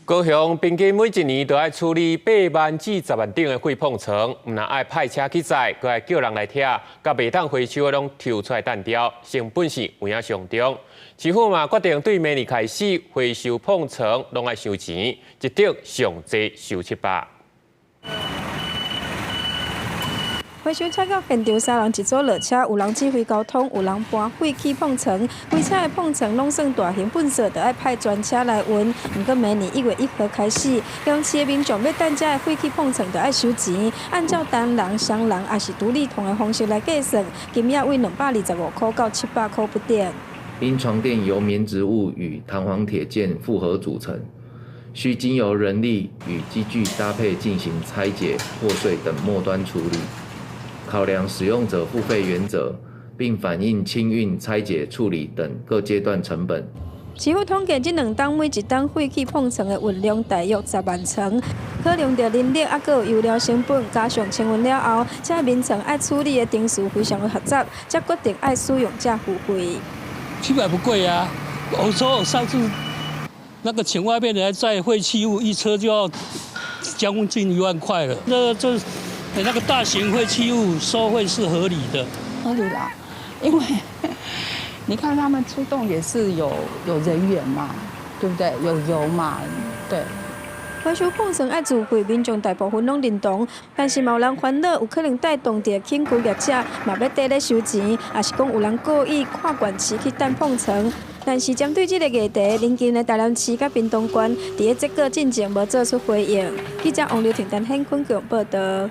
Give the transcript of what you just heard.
高雄平均每一年都愛處理8萬至10萬頂的廢膨床，毋但愛派車去載，閣愛叫人來拆，佮袂當回收的攏抽出來擲掉，成本是有影上漲。市府嘛決定對明年開始回收膨床攏愛收錢，一頂上濟收700。回收車到現場，三人一組落車，有人指揮交通，有人搬廢棄膨床。規車的膨床攏算大型垃圾，就愛派專車來運。毋過明年1月1號開始，高雄市的民眾欲擲遮的廢棄膨床，就愛收錢，按照單人、雙人抑是獨立棟的方式來計算，金額為225箍到700箍不等。因床墊由棉質物與彈簧鐵件複合組成，需經由人力與機具搭配進行拆解、破碎等末端處理。考量使用者付費原則，並反映清運、拆解、處理等各階段成本。市府統計，這兩冬每一冬廢棄膨床的運量大約10萬床，考量著人力猶閣有油料成本，加上清運了後，這眠床愛處理的程序非常的複雜，才決定愛使用者付費。 700不貴啊！我說我上次那個請外面的來載廢棄物，一車就要將近1萬塊了。那這。那個大型廢棄物收費是合理的，合理啦，因為你看他們出動也是有人員嘛，對不對？有油嘛，對。回收膨床愛自費，民眾大部分攏認同，但是嘛有人煩惱，有可能帶動著輕工業者嘛欲綴咧收錢，抑是講有人故意跨縣市去擲膨床。但是針對這個議題，鄰近的台南市佮屏東縣，佇咧這個進前無做出回應。記者王劉婷、陳顯坤報導。